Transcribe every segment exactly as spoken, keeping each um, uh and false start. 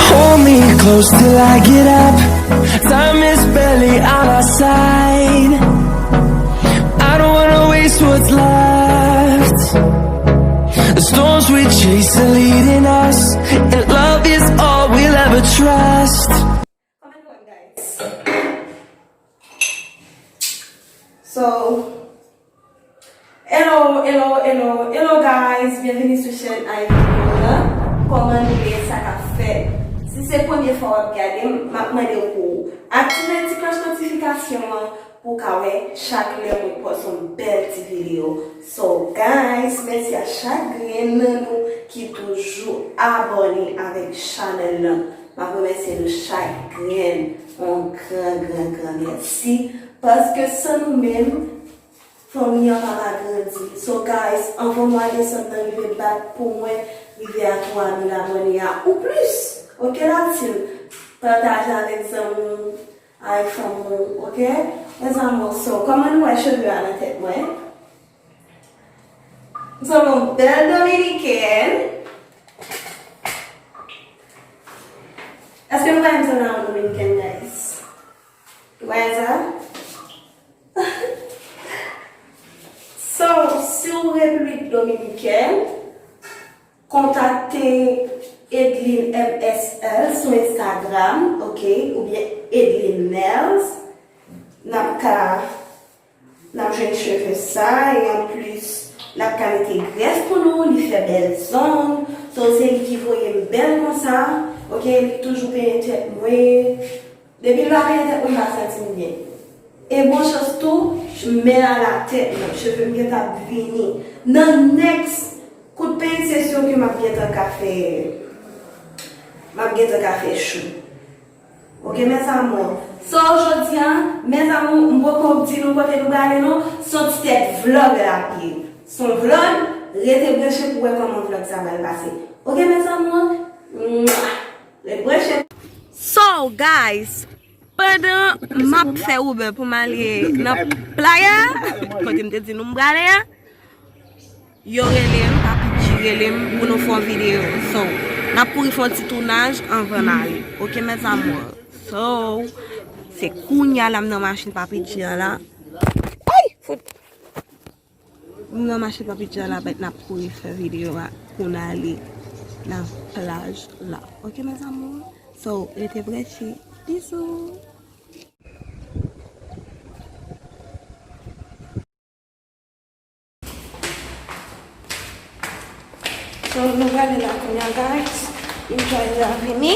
Hold me close till I get up. Time is barely on our side. I don't wanna waste what's left. The storms we chase are leading us, and love is all we'll ever trust. Comment one, guys. So, hello, hello, hello, hello guys, byenvini sou chèn Ivy Moore la. Kòman nou ye, sa k ap fèt? Si se premye fwa w ap gade m, m ap mande w pou w aktive ti klòch notifikasyon an pou w ka wè chak lè mwen pòs yon bèl ti videyo. So guys, mèsi a chak grenn nan nou ki toujou abòne avèk chanèl lan. M ap remèsye nou chak grenn, yon gran, gran, gran mèsi. Paske san nou menm, fanmi an pa ka grandi. So guys, anvan mwa desanm nan rive bat pou mwen, rive a twa mil abòne a ou plis. Oke la team, pataje avèk zanmi w, avèk fanmi w, oke? Mes amours, so, kòman nou wè cheve a nan tèt mwen? M sanble yon bèl Dominikèn. Èske nou pa wè m sanble yon Dominikèn, guys? Nou pa wè sa? So, si w Repiblik Dominikèn, kontakte Edline M S L sou Instagram, oke, oubyen Edline Nails. N ap ka, n ap jwenn cheve sa, e anplis, n ap ka mete grès pou nou, li fè bèl zong. So, se li ki voye m bèl konsa, oke, li toujou penyen tèt mwen. Depi l pa penyen tèt mwen, m pa santi m byen. E bon chans tou, men a la tèt mwen, cheve m gentan ap vini. Nan next kout penyen, se si ke m ap gentan ka fè, m ap gentan ka fè chou. Oke, mes amours. So, jodi a, mes amours, m poko di nou kote nou prale non, se yon ti tèt vlog l ap ye. Se yon vlog, rete branche pou wè kòman vlog sa pral pase. Oke, mes amours? Mwah! Ret branche. So, guys, pandan m ap fè Uber pou m ale nan playa, kote m te di nou m prale a, yo rele m, Papi G rele m pou nou fè yon videyo. So, n ap kouri fè yon ti tounaj anvan n ale. Oke, mes amours? So, se kounye a la m nan machin Papi G an la. Ay! Fout! M nan machin Papi G an la, but n ap kouri fè videyo a pou n ale nan plaj la. Oke, mes amours? So, rete branche. Bizou! So, nou prale la kounye a, guys. Enjoy la vini.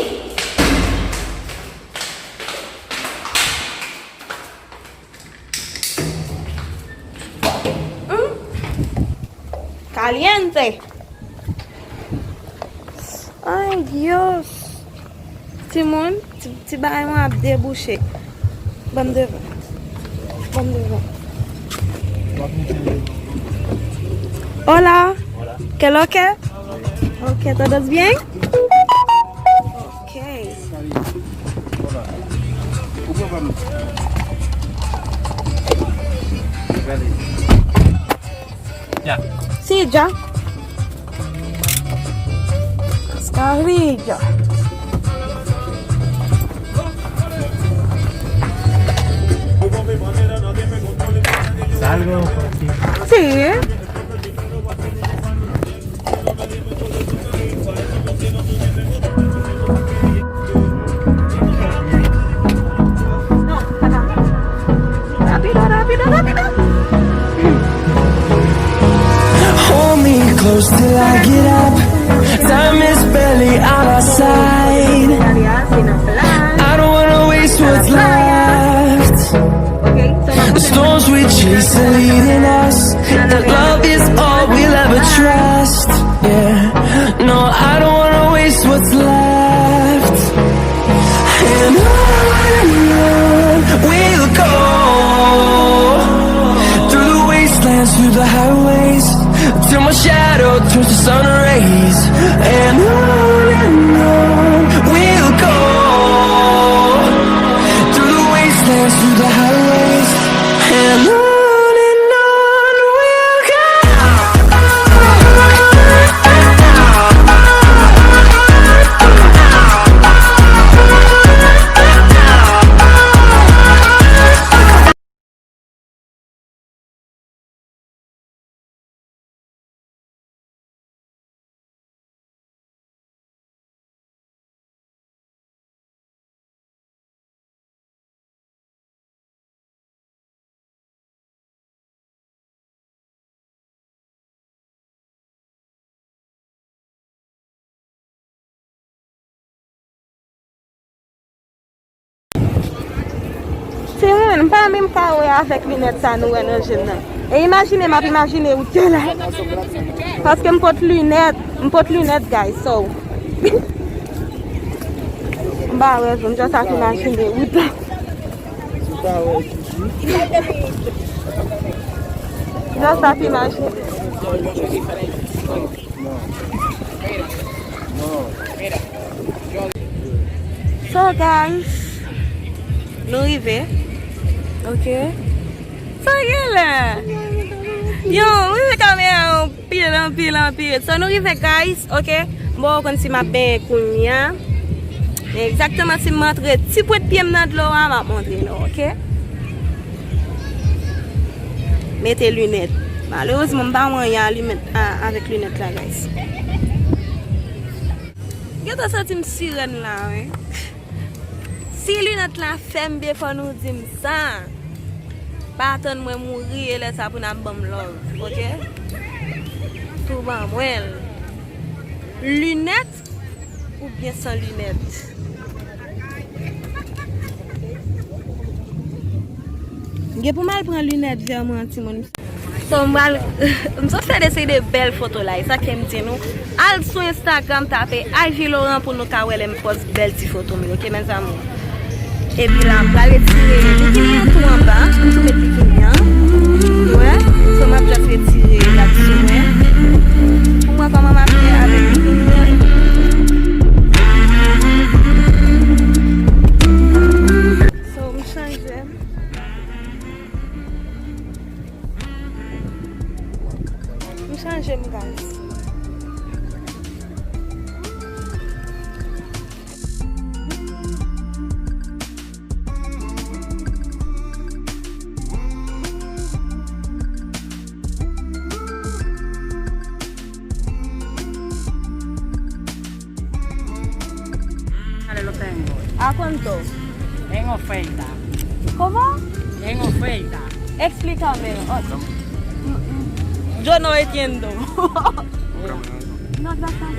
Hmm? Caliente. Ay, Dios. Timoun, ti, ti bagay mwen ap debouche. Ban m devan. Ban m devan. Hola. Hola. ¿Qué lo que? Ok, ¿todos bien? Ok. Sí, ya. Mascarilla. Salgo. Sí. Rápido, rápido, rápido. Hold me close till I get up. Time is barely on our side. I don't wanna waste what's left. The storms we chase are leading us, and love is all we'll ever trust. Yeah, no, I don't wanna waste what's left. And on and on we'll go, through the wastelands, through the highways, till my shadow turns to sun rays. And on and on we'll go, through the wastelands, through the highways, Pa menm ka wè avèk linèt sa nou wè nan je m nan. E imajine m ap imajine wout yo la. Paske m pot linèt, m pot linèt, guys, so. M pa wè, m just ap imajine wout la. Just ap imajine. So, guys, nou rive. Ok. So, genlè. Yo, m rive kamera anpil, anpil, anpil. So, nou rive, guys, ok. Bon, ou konn si m ap benyen kounye a. Men egzakteman si m antre ti pwent pye m nan dlo a, m ap montre nou, ok. Mete linèt. Malerezman, m pa wè anyen a linèt, a, avèk linèt la, guys. Gentan santi m sirèn la, wi. Si linèt la fè m byen, fò nou di m sa. Pa atann mwen mouri e lè sa pou n ap ban m love, ok? Tou ban mwen l. Linèt oubyen san linèt? Gen pou m al pran linèt vè mwen, timoun. So, m pral, m sot fè de seri de bèl foto la, e sa ke m di nou, al sou Instagram, tape Ivy Laurent pou nou ka wè lè m pòs bèl ti foto m yo, ok, mes amours? Epi la, m pral retire bikini an tou anba, m tou met bikini an, ou wè? So, m ap just retire la sou mwen, pou m wè kòman m ap fè avèk bikini an. So, m chanje. M chanje m, guys. Dale, lo tengo. ¿A cuánto? En oferta. ¿Cómo? En oferta. Explícame. Oh. Yo no entiendo. No, gracias.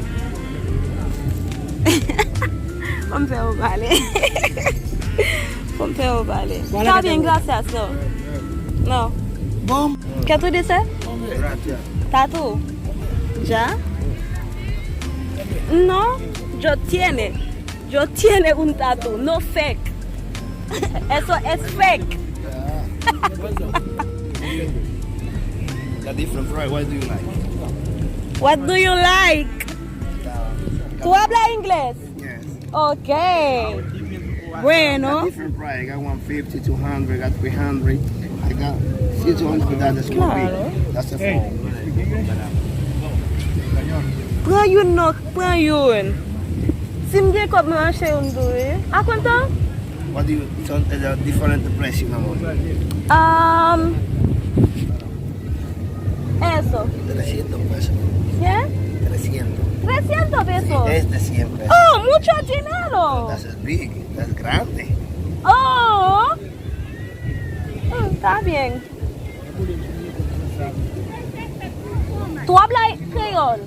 Fò m fè w pale. Fò m fè w pale. Está bien, gracias, no. No. ¿Qué tú dices? Gracias. Tatu. ¿Ya? No, yo tiene. Yo tiene un tatu, no fake. Eso es fake. The different price, what do you like? What do you like? ¿Tú hablas inglés? Yes. Ok. Bueno. Got different price. I got one fifty, two hundred, I got three hundred. I got six hundred, that's a small big. Claro. That's a four. Pran youn non, pran youn. Si m gen kòb, mwen achte youn tou, wi. ¿A cuánto? What do you, so, the different price, you know? Um, Eso. Trescientos pesos. ¿Qué? Trescientos. Trescientos pesos. Sí, es de cien pesos. Oh, mucho dinero. That's big. That's grande. Oh. Mm, está bien. ¿Tú hablas creol?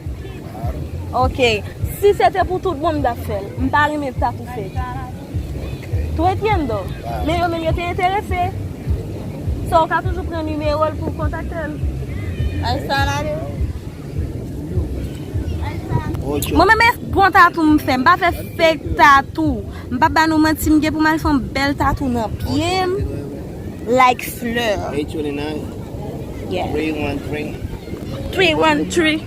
Claro. Ok. Si se te pou tout bon, m t ap fè l. M pa renmen tatu fake. ¿Tú entiendo? Men yo menm yo te enterese. So, ou ka toujou pran nimewo l pou w kontakte l. Ay, sa la de. Mwen menm e bon tatu m fè. M pa fè fake tatu. M pa ba nou manti, m gen pou m al fè yon bèl tatu nan pye m. Like fleur. Eight twenty-nine. Yeah. Three one three. Three one three.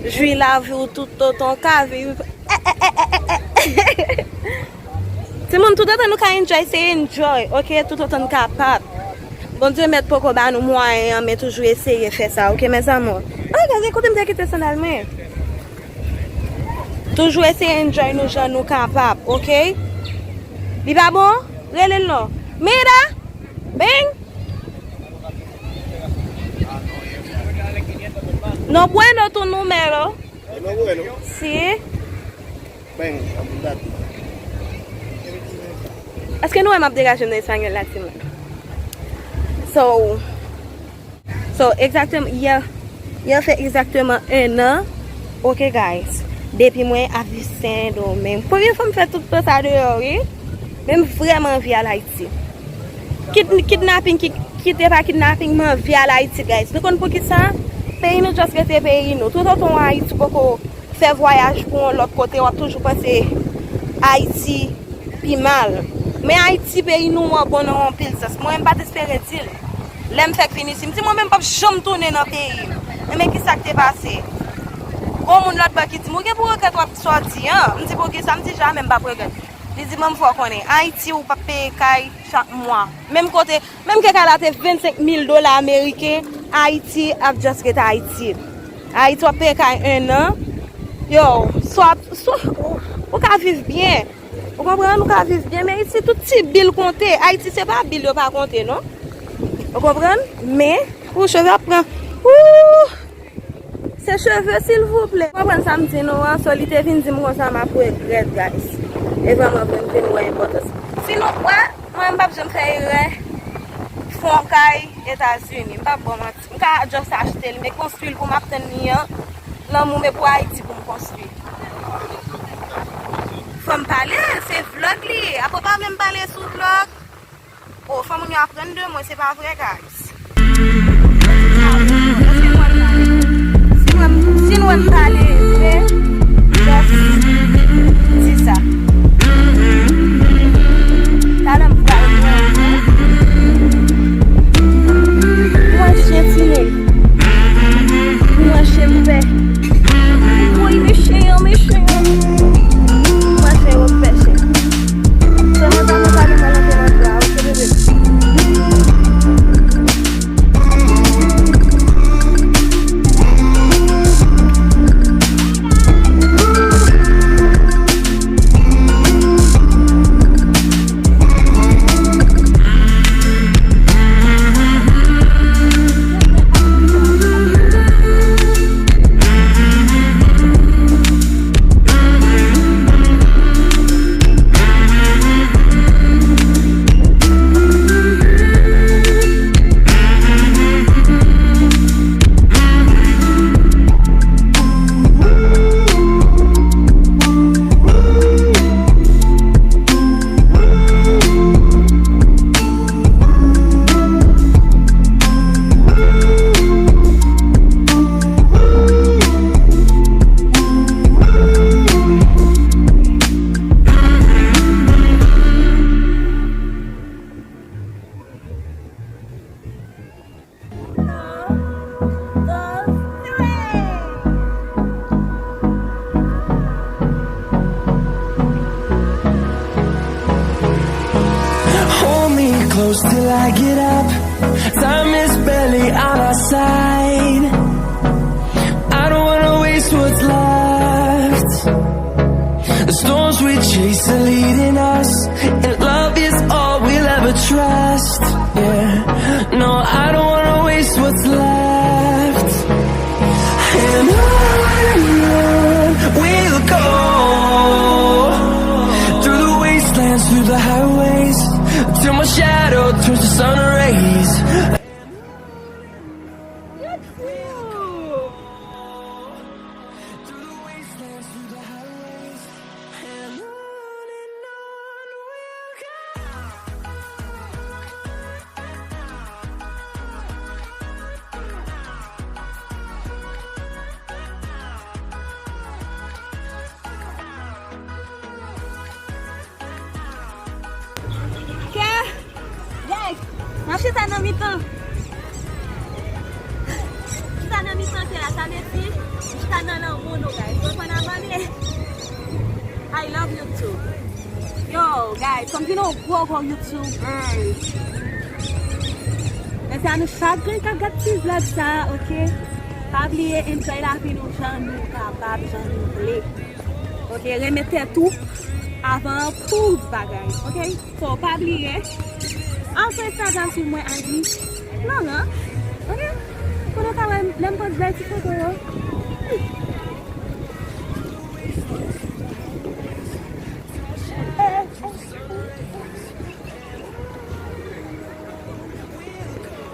Jwi lavi w toutotan w ka viv. Timoun, toutotan nou ka enjoy, se enjoy, ok? Toutotan n kapab. Bondye mèt poko ba nou mwayen an, men toujou eseye fè sa, ok, mes amours? Ay, gade, kote m te kite sandal mwen? Toujou eseye enjoy nou jan nou kapab, ok? Li pa bon? Rele l non. Mira! Bing! No bueno tu número. No bueno. Sí. Ven, apuntate. Es E nou wè m ap degaje m nan espanyòl la, timoun. So, so, egzakteman, yè, yè fè egzakteman en an. Ok, guys. Depi mwen ap viv Sendomeng. Premye fwa m fè tout tan sa deyò, wi. Men m vrèman anvi al Ayiti. Kid-, kidnaping, ki, kite pa kidnaping, m anvi al Ayiti, guys. Nou konn poukisa? Peyi nou just rete peyi nou. Toutotan w Ayiti, w poko fè vwayaj pou yon lòt kote, w ap toujou panse Ayiti pi mal. Men Ayiti, peyi nou an, bon nan anpil sans. Mwen, m pa t espere di l. Lè m fèk vin isi, m di mwen menm m p ap janm tounen nan peyi m. Enben, ki sa k te pase? Gon moun lòt bò ki di m, "Ou gen pou regrèt w ap sòti an?" M di, "Poukisa?" M di, "Jamè m p ap regrèt." Li di, "Ban m fè w konnen, Ayiti, ou p ap peye kay chak mwa." Menm kote, menm ke kay la te vennsenk mil dola ameriken, Ayiti ap just ret Ayiti. Ayiti, w ap peye kay en an. Yo, swa, swa, ou, ou ka viv byen. Ou konprann? Ou ka viv byen, men isi tout ti bil konte. Ayiti, se pa bil yo pa konte, non. Ou konprann? Men, ou cheve ap pran. Ou! Se cheve, silvouplè. Ou konprann sa m di nou an? So, li te vin di m konsa, m ap regrèt, guys. E vrèman vre, m vin wè enpòtans. Si nou kwè, mwen, m p ap janm fè erè. Fè yon kay Etazini. M p ap ba w manti. M ka just achte l, men konstwi l pou m ap tann li an. Lanmou, men pou Ayiti pou m konstwi. Fò m pale, se vlog li ye. Apre pa menm pale sou vlog. Oh, fò moun yo aprann de mwen, se pa vre, guys. Si nou wè m, si nou wè m pale, men, just di sa. Talè m pral mwen. Mwen jentile. Mwen jempe. Woy, meche an, meche an. Mwen fè yo pèche. Sèlman sa mwen pale mwen nan fè nan gra, ok, bebe. Hold me close till I get up. Time is barely on our side. I don't wanna waste what's left. The storms we chase are leading us, and love is all we'll ever trust. Yeah, no, I don't wanna waste what's left. And on and on we'll go, through the wastelands, through the highways, till my shadow turns to sun rays. You're cute. Kè, guys, m ap chita nan mitan. Chita nan mitan kè la, sa vle di chita nan lanmou nou, guys. Mwen konn abòne. I love YouTube. Yo, guys, kòm vin yon gwo, gwo YouTubers. Mèsi a nou chak grenn k ap gad ti vlog sa, ok? Pa bliye enjoy lavi nou jan nou kapab, jan nou vle. Ok, renmen tèt ou avan tout bagay, ok? So, pa bliye, al sou Instagram swiv mwen, Ivy Laurent, ok? Pou nou ka wè lè m post bèl ti foto yo.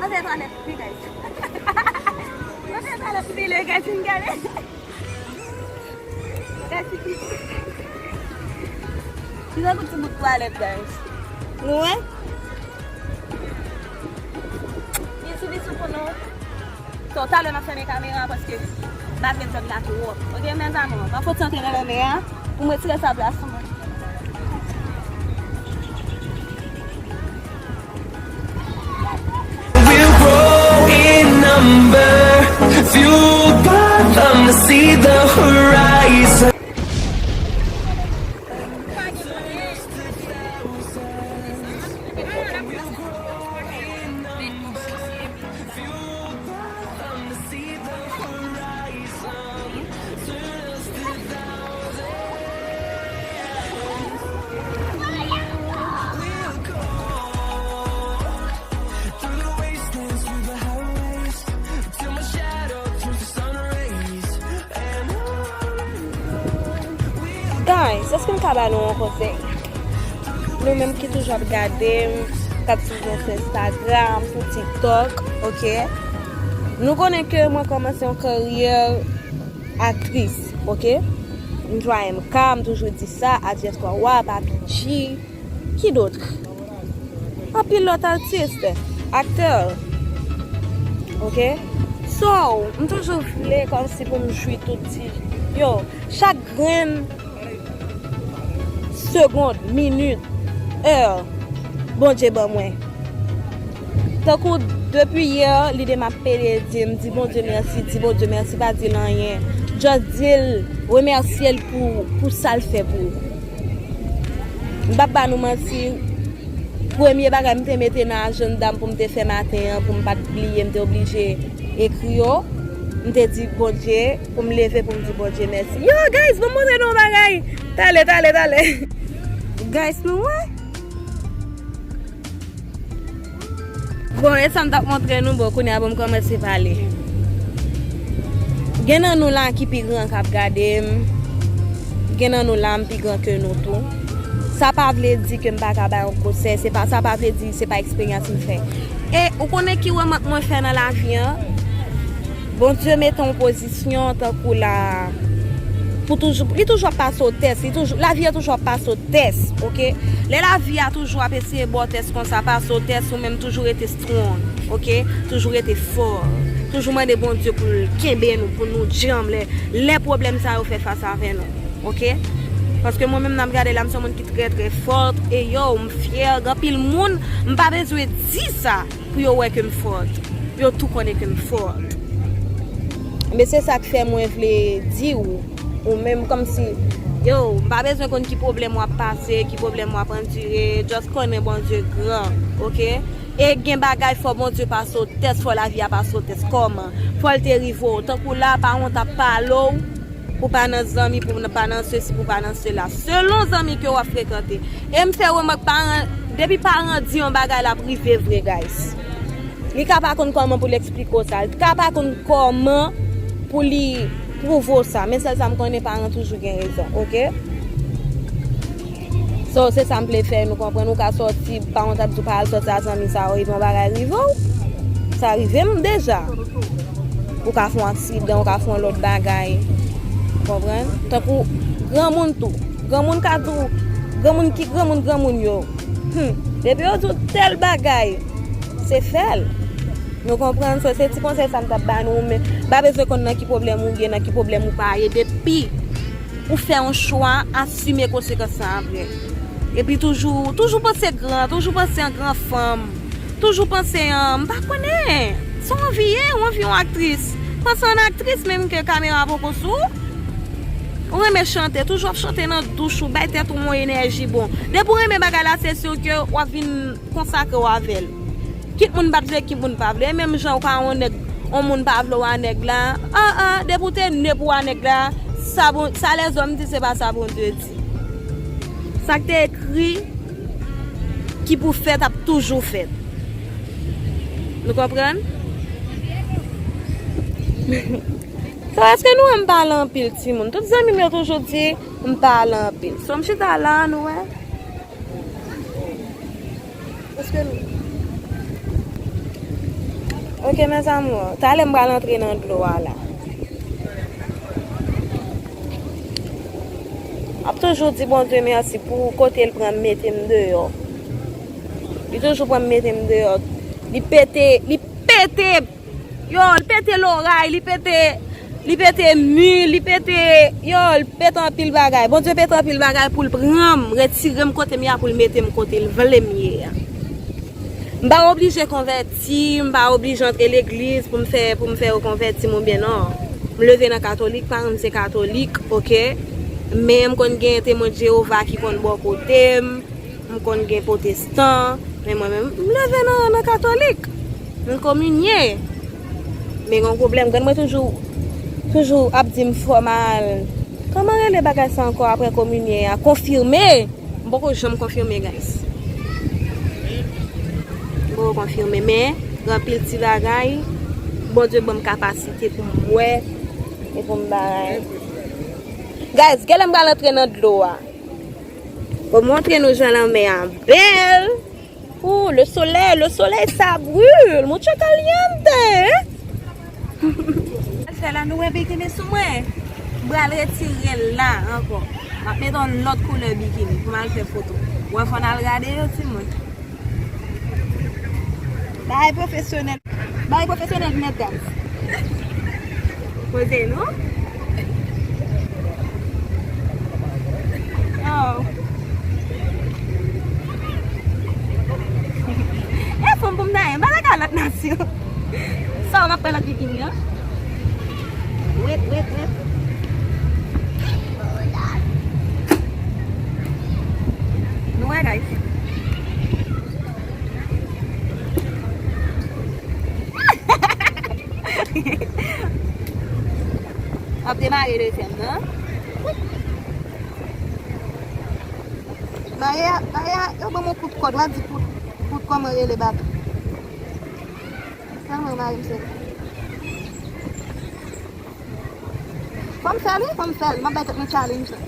Mwen fè twalèt pi, guys. Mwen fè twalèt pi, le guys, vin gade. Guys, li tankou ti bout twalèt, guys. Nou wè? Bisou, bisou pou nou. So, talè m ap fèmen kamera paske m pa vle zòt la twòp. Ok, mes amours, pa fout antre nan lanmè a pou m retire sa plas pou mwen. We'll grow in number, fueled by them to see the horizon. Guys, èske m ka ba nou yon konsèy? Nou menm ki toujou ap gade m, k ap swiv mwen sou Instagram, sou TikTok, ok? Nou konnen ke mwen kòmanse yon karyè aktris, ok? M twa M K, m toujou di sa, A J S twa wa, Papi G, ki dòt? Anpil lòt atis, aktè, ok? So, m toujou vle kòmsi pou m jwi tout ti, yo, chak grenn segonn, minit, è, Bondye ban mwen. Tankou depi yè, lide m ap pede di, m di Bondye mèsi, di Bondye mèsi, pa di l anyen. Just di l, remèsye l pou, pou sa l fè pou ou. M p ap ba nou manti, premye bagay m te mete nan ajanda m pou m te fè maten an, pou m pa t bliye, m te oblije ekri yo. M te di Bondye, pou m leve, pou m di Bondye mèsi. Yo, guys, ban m montre nou yon bagay. Talè, talè, talè. Guys, nou wè? Bon, e sa m t ap montre nou, bon, kounye a, bon, m kòmanse pale. Gen nan nou la ki pi gran k ap gade m. Gen nan nou la, m pi gran ke nou tou. Sa pa vle di ke m pa ka bay yon konsèy. Se pa, sa pa vle di se pa eksperyans m fè. E ou konnen ki remòk mwen fè nan lavi an? Bondye mete w pozisyon tankou la pou toujou, li toujou ap pase w tès, li toujou, lavi a toujou ap pase w tès, ok? Lè lavi a toujou ap eseye ba w tès konsa, pase w tès, ou menm toujou rete strong, ok? Toujou rete fò. Toujou mande Bondye pou l kenbe nou, pou nou djanm lè, lè pwoblèm sa yo fè fas avè nou, ok? Paske mwen menm n ap gade la, m se yon moun ki trè, trè fòt, e yo, m fyè, gen anpil moun, m pa bezwen di sa pou yo wè ke m fòt. Yo tou konnen ke m fòt. Men se sa k fè mwen vle di w, ou menm kòmsi, yo, m pa bezwen konn ki pwoblèm w ap pase, ki pwoblèm w ap andire, just konnen Bondye gran, ok? E gen bagay fò Bondye pase w tès, fò lavi a pase w tès. Kòman? Fò l te rive w. Tankou la, paran w t ap pale w, pou pa nan zanmi, pou pa nan sesi, pou pa nan sela. Selon zanmi ke w ap frekante. E m fè remòk paran, depi paran di yon bagay, l ap rive vre, guys. Li ka pa konn kòman pou l eksplike w sa. Li ka pa konn kòman pou li pwouve w sa. Men sèl sa m konnen, paran toujou gen rezon, ok? So, se sa m vle fè nou konprann. Ou ka sòti, paran w t ap di w pa al sòti a zanmi sa yo, epi yon bagay rive w. Sa rive m deja. Ou ka fè yon aksidan, ou ka fè yon lòt bagay. Ou konprann? Tankou granmoun tou. Granmoun ka di w, granmoun ki granmoun, granmoun yo. Hmm. Depi yo di w tèl bagay, se fè l. Nou konprann? So, se ti konsèy sa m t ap ba nou, men pa bezwen konn nan ki pwoblèm ou ye, nan ki pwoblèm ou pa ye. Depi ou fè yon chwa, asime konsekans lan apre. Epi toujou, toujou panse gran, toujou panse an gran fanm. Toujou panse an, m pa konnen. Se yon anvi ye, ou anvi yon aktris. Panse an aktris menm ke kamera poko sou ou. Ou renmen chante, toujou ap chante nan douch ou, bay tèt ou yon enèji bon. Depi w renmen bagay la, se si ke w ap vin konsakre w avè l. Kit moun pa t vle, kit moun pa vle. E menm jan ou ka yon nèg, yon moun pa vle w a nèg la. An, an, depi w te ne pou w a nèg la, sa bon, sa lèzòm di, se pa sa Bondye di. Sa k te ekri ki pou fèt ap toujou fèt. Nou konprann? So, èske nou wè m pale anpil, timoun? Tout zanmi m yo toujou di m pale anpil. So, m chita la, nou wè. Èske nou, Ok, mes amours, talè m pral antre nan dlo a la. M ap toujou di Bondye mèsi pou kote l pran m mete m deyò. Li toujou pran m mete m deyò. Li pete, li pete, yo, li pete loray, li pete, li pete mi, li pete, yo, li pete anpil bagay. Bondye pete anpil bagay pou l pran m, retire m kote m ye a, pou l mete m kote l vle m ye a. M pa oblije konvèti, m pa oblije antre legliz pou m fè, pou m fè yo konvèti m oubyen non. M leve nan katolik, paran m se katolik, ok? Men m konn gen Temwen Jewova ki konn bò kote m, m konn gen pwotestan, men mwen menm, m leve nan, nan katolik. M kominye. Men gen yon pwoblèm, grann mwen toujou, toujou ap di m fò m al, kòman rele bagay sa ankò apre kominye a? Konfime! M poko janm konfime, guys. M poko konfime, men gen anpil ti bagay Bondye ban m kapasite pou m wè e pou m bagay. Guys, genlè m pral antre nan dlo a. Pou montre nou jan lanmè a bèl. Ooh, le soleil, le soleil, ça brûle, mucho caliente. Fè la, nou wè bikini sou mwen. M pral retire l la ankò. M ap mete yon lòt koulè bikini pou m al fè foto. Wè, fò n al gade yo, timoun. Bagay pwofesyonèl. Bagay pwofesyonèl nèt, guys. Poze nou. Oh. E fanm pou m ta ye, m pa nan kalòt nasyon. Sa w ap pran lòt bikini an? Wait, wait, wait. Nou wè, guys. Ap demare dezyèm nan. Maya, Maya, yo ban m yon kout kòd, w a di kout, kout kòman rele bato. Kòman mari m se? Fò m fè l, wi, fò m fè l. M ap bay tèt mwen challenge la.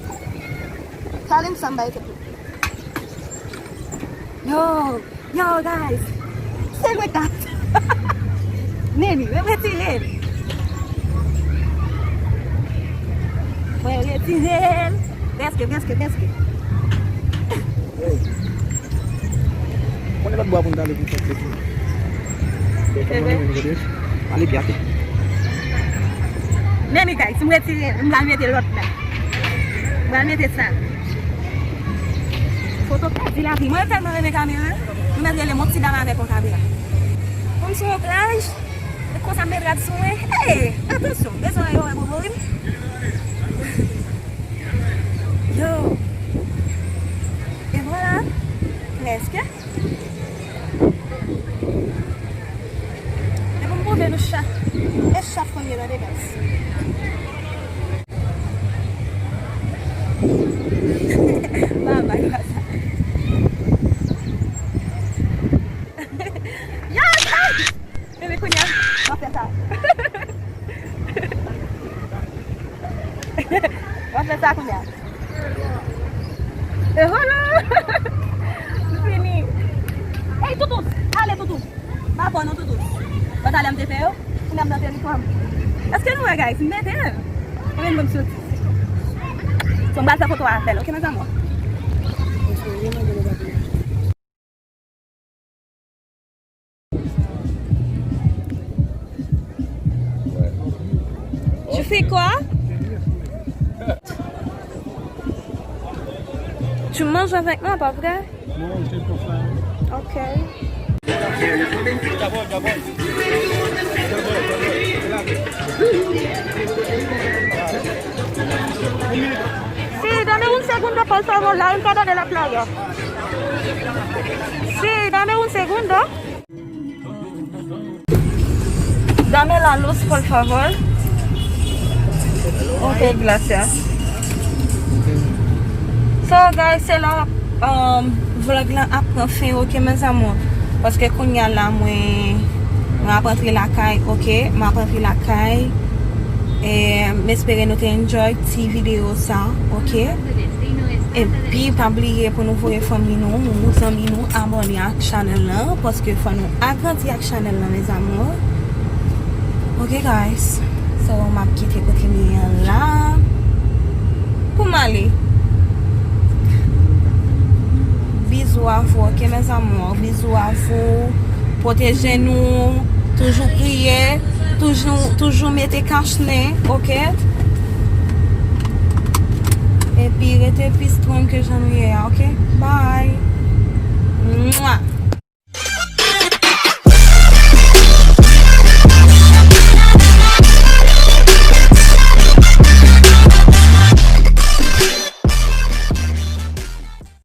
Challenge sa m bay tèt mwen. Yo, yo, guys. Se mwen kat. Neni, mwen retire l. Mwen retire l. Prèske, prèske, prèske. Konnen lòt bò a pou n t ale pou n fè tèt. Konnen menm kote. Ale byen ate. Men mi guys, si m retire, m pral mete lòt la. M pral mete sa. Foto pèdi lavi. Mwen tèlman renmen kamera. Nou mèt rele m yon ti dam avèk yon kamera. Kòm sou yon plaj, e konsa m met rad sou mwen. Hey, atansyon, bezwen yo wè bobo wi. Yo. E vwala. Prèske. Depi m pwouve nou chat. E chat fanmi nan degaz. Babay, babay. Yo, guys! Ebyen, kounye a, m ap fè sa. M ap fè sa kounye a. E vwala! M fini. Ey, Toutous! Ale, Toutous! M pa pè non, Toutous. Pantalè m te fè yo, kounye a m nan teritwa m. Èske nou wè, guys? M mete l. Ebyen, ban m soti. So, m pral fè foto avè l, ok, mes amours? Tu fais quoi? Tu manges avec moi, pas vrai? Non, je te comprends. Ok. Sí, dame un segundo, por favor, la entrada de la playa. Sí, dame un segundo. Dame la luz, por favor. Ok, gracias. So, guys, se la, um, vlog lan ap pran fen, ok, mes amours. Paske kounye a la, mwen, mwen ap antre lakay, ok? Mwen ap antre lakay. E, m espere nou te enjoy ti videyo sa, ok? Epi, pa bliye pou nou voye fanmi nou, zanmi nou, abòne ak chanèl lan, paske fò nou agrandi ak chanèl lan, mes amours. Ok guys, so m ap kite kote m ye an la pou m ale. Bizou a vou, ok mes amours, bizou a vou. Pwoteje nou, toujou priye, toujou, toujou mete kach nen, ok? Epi rete pi strong ke jan nou ye a, ok?